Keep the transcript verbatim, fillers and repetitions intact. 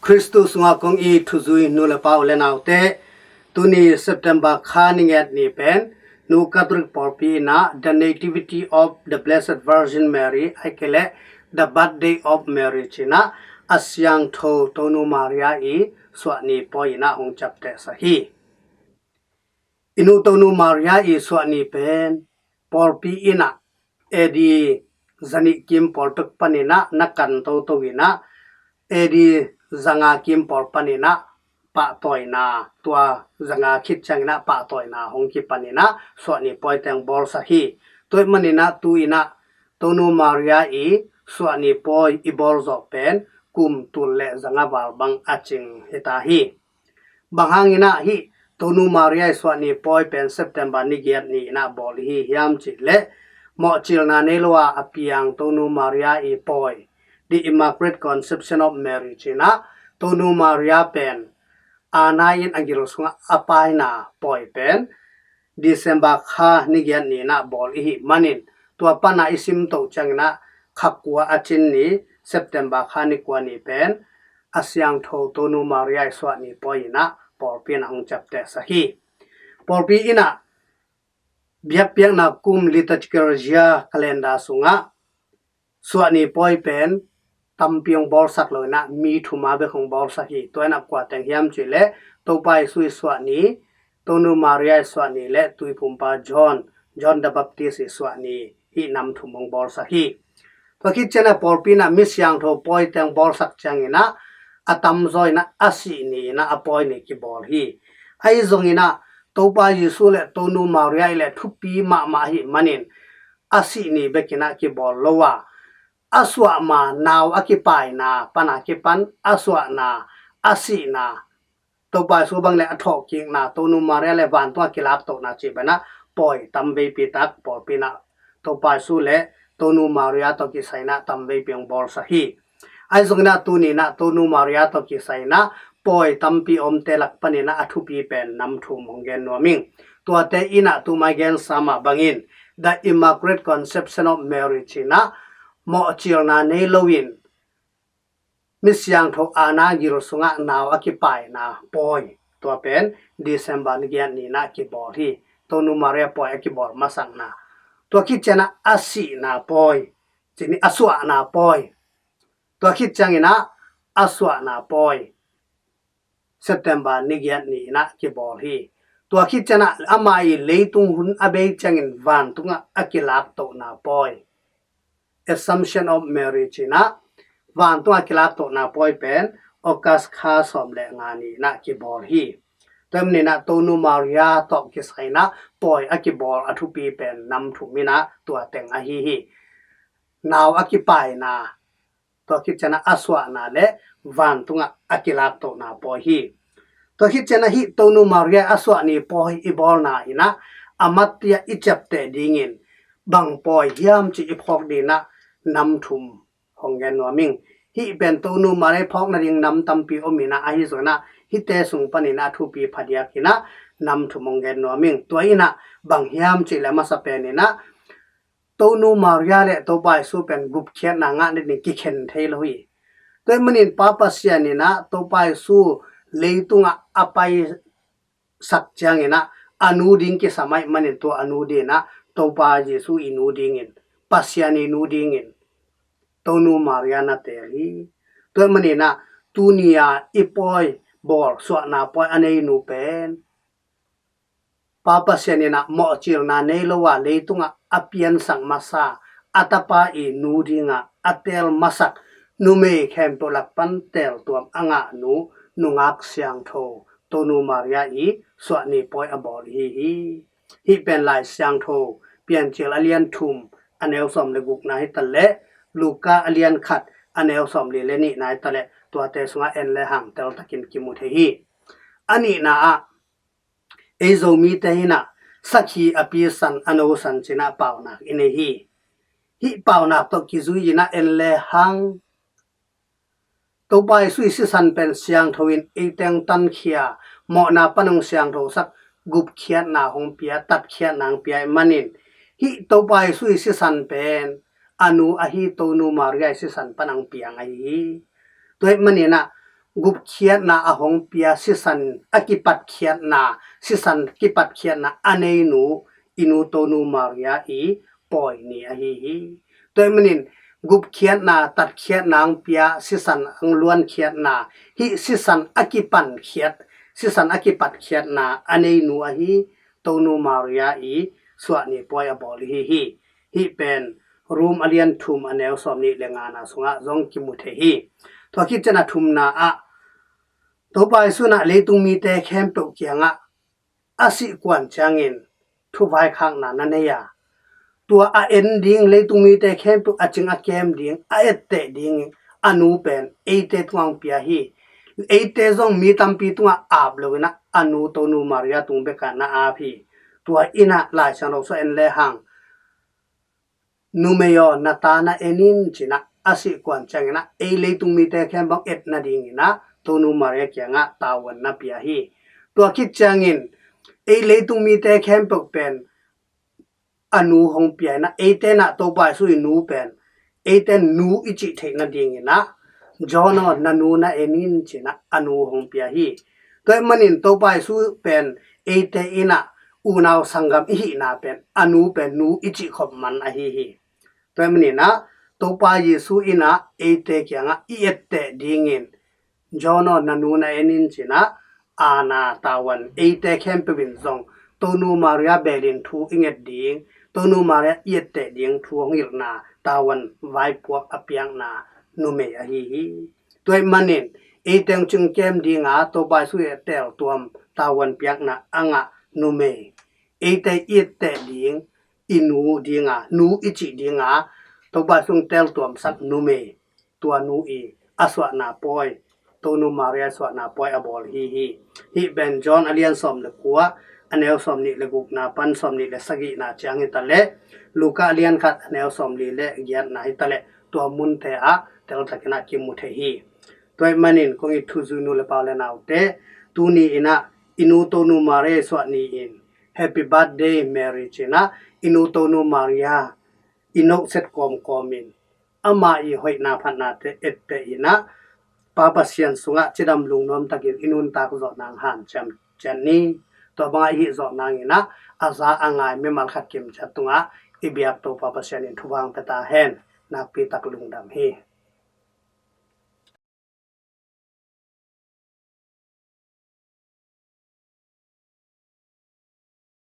Khristu sungah kong it thuzui nu le pa u le naute, tuni September kha ni ngiat ni pen Nu Catholic pawlpi in ah The Nativity of the Blessed Virgin Mary, ahih kei leh The Birthday of Mary ci-in ah a siangtho Tonu Maria i suahni pawi in ah hong ciaptehsak hi. I nu Tonu Maria i suahni pen pawlpi in ah A D zanih kim pawl pek panin ah na kan toto in ah A D zanga kim pawl panin ah pahtawina, tua zanga khit ciangin ah pahtawina hong kipanin ah suahni pawi teng bawlsak hi. Tua ahih manin ah tu-in ah Tonu Maria i suahni pawi i bawl zawh pen kum tul le zanga val bang a cing hi ta hi. Bang hangin ah hih Tonu Maria i suahni pawi pen September ni giat ni in ah bawl i hi hiam cih leh, mawhcilna nei lo a a piang Tonu Maria i pawi, The Immaculate Conception of Mary ci-in ah Tonu Maria pen aana in a gil sungah a paina pawi pen December kha ni giat ni in ah bawl i hih manin, tua pan a i simtoh ciangin ah kha kua a cin ni, September kha ni kua ni pen a siangtho Tonu Maria i suahni pawi in ah pawlpi in ah hong ciaptehsak hi. Pawlpi in ah biakpiakna kum liturgical year calendar sungah suahni pawi pen tampi hong bawlsak lo in ah mi thum a bek hong bawlsak hi. Tua in ah kua teng hiam cih leh, Topa Jesu i suahni, Tonu Maria i suahni le Tuiphumpa John, John the Baptist i suahni, hih nam thum hong bawlsak hi. Tua khit ciangin ah pawlpi in ah mi siangtho pawi teng bawlsak ciangin ah a tamzaw in ah a sih ni in ah a pawi ni kibawl hi. Ahi zongin ah Topa Jesu le Tonu Maria i le thupi mahmah ahih manin a sih ni bek in ah kibawl lo a, a suah ma nau a kipaina pan a kipan a suahna, a sihna, Topa Jesu bang le a thawhkikna, Tonu Maria le vantung a kilaktohna cih bang in ah pawi tam veipi tak pawlpi in ah Topa Jesu le Tonu Maria tawh kisai in ah tam veipi hong bawlsak hi. Ahi zongin ah tuni in ah Tonu Maria tawh kisai in ah pawi tampi omte lak panin ah a thupi pen nam thum hong gen nuam ing. Tuate in ah tu mai gensa mah bangin The Immaculate Conception of Mary ci-in ah mawhcilna nei lo in mi siangtho aana gil sungah nau a kipaina pawi, tua pen December ni giat ni in ah kibawl hi. Tonu Maria pawi a kibawl masakna. Tua khit ciangin ah a sihna pawi, cih ni a suahna pawi. Tua khit ciangin ah a suahna pawi September ni giat ni in ah kibawl hi. Tua khit ciangin ah ama i leitung hun a bei ciangin vantungah a kilaktohna pawi, Assumption of Mary ci-in ah vantung a kilaktohna pawi pen August kha sawm le nga ni in ah kibawl hi. Tua ahih manin ah Tonu Maria tawh kisai in ah pawi a kibawl a thupi pen nam thum in ah tua teng ahi hi. Nau a kipaina, tua khit ciangin ah a suahna le vantungah a kilaktohna pawi hi. Tua khit ciangin ah hih Tonu Maria a suahni pawi i bawlna in ah a mattia i ciapteh dingin bang pawi hiam cih i phawk dingin ah nam thum hong gen nuam ing. Hih pen Tonu Maria i phawk nading nam tampi om in ah, ahi zongin ah hihte sung panin ah a thupi phadiak in ah nam thum hong gen nuam ing. Tua in ah bang hiam cih leh a masa pen in ah Tonu Maria le Topa Jesu pen gupkhiatna ngah nading kikhen thei lo hi. Tua ahih manin Pa Pasian in ah Topa Jesu leitungah a paisak ciangin ah a nu ding kisam ahih manin tua a nu dingin ah Topa Jesu i nu dingin, Pasian i nu dingin Tonu Maria na teel hi. Tua ahih manin ah tuni a i pawi bawl, suahna pawi a nei nu pen Pa Pasian in ah mawhcilna nei lo a leitungah a piansak masa a tapa i nu dingah a teel masak numei khempeuh lak pan teeltuam a ngah nu, nungak siangtho Tonu Maria i suahni pawi a bawl hi hi. Hih pen Lai Siangtho Piancil a lian thum a neu sawm le gukna hi ta leh, Luka a lian khat a neu sawm li le nihna hi ta leh, tuate sungah en le hang teltakin kimu thei hi. A nihna ah ei Zomite in ah sakhi a pi san a no san ci-in ah paunak i nei hi. Hih paunak tawh kizui in ah en le hang, Topa Jesu i sisan pen siangtho in ei teng tankhia, mawhna pan hong siangthosak, gupkhiatna hong pia, tatkhiatna hong pia ahih manin hih Topa Jesu i sisan pen a nu ahi Tonu Maria i sisan pan hong piang ahi hi. Tua ahih manin ah gupkhiatna a hong pia sisan a kipatkhiatna, sisan kipatkhiatna a neinu i nu Tonu Maria i pawi ni ahi hi. Tua ahih manin gupkhiatna, tatkhiatna ang pia, sisan ang luankhiatna, hih sisan a kipankhiat, sisan a kipatkhiatna a neinu ahi Tonu Maria i suahni pawi a bawl hi hi. Hih pen Rom a lian thum a neu sawm nih le ngana sungah zong kimu thei hi. Tua khit ciang a thumna ah Topa Jesu in ah leitung mite khempeuh kiangah a sih kuan ciangin thuvaikhakna na nei a, tua a en ding, leitung mite khempeuh a cing a kem ding, a etteh ding a nu pen eite tungah pia hi. Eite zong mi tampi tungah ap lo in ah a nu Tonu Maria tung bekah na ap hi. Tua in ah Lai Siangtho sung en lehang, numei aw, na ta na en in ci-in ah a sih kuan ciangin ah ei leitung mite khempeuh et nadingin ah Tonu Maria kiangah tavuan na pia hi. Tua khit ciangin ei leitung mite khempeuh pen a nu hong pia in ah, eite in ah Topa Jesu i nu pen eite nu i cih theih nadingin ah, John aw, na nu na en in ci-in ah a nu hong pia hi. Tua ahih manin Topa Jesu pen eite in ah unau sanggam i hihna pen a nu pen nu i cih khop man ahi hi. Tua ahih manin ah Topa Jesu in ah eite kiangah i etteh dingin, John aw, na nu na en in ci-in ah, Ana tavuan eite khempeuh in zong Tonu Maria belin thu i nget ding, Tonu Maria i etteh ding thu hong hilhna tavuan vaipuak a piakna numei ahi hi. Tua ahih manin eite hong cing kem dinga Topa Jesu i a teltuam tavuan piakna a ngah numei, eite i etteh ding, i nu dinga, nu i cih dinga Topa Jesu hong teltuamsak numei, tua nu i a suahna pawi, Tonu Maria suahna pawi a bawl hi hi. Hih pen John a lian sawm le kua, a neu sawm nih le gukna pan sawm nih le sagihna ciang hi taleh, Luka a lian khat a neu sawm li le giatna hi taleh, tua munte ah teltakin ah kimu thei hi. Tua ahih manin kong it thuzui nu le pa u le naute, tuni in ah i nu Tonu Maria suah ni-in Happy Birthday Mary ci-in ah i nu Tonu Maria i nohset kawmkawm in ama i hoihna phatnate etteh in ah Pa Pasian sungah cidam lungnuam takin i nuntak zawh nang hanciam ciat ni. Tua bangah i hih zawh nangin ah a za a ngai mimal khat kim ciat tungah i biak Topa Pasian in thupha hong pia ta hen. Nakpi tak lungdam hi.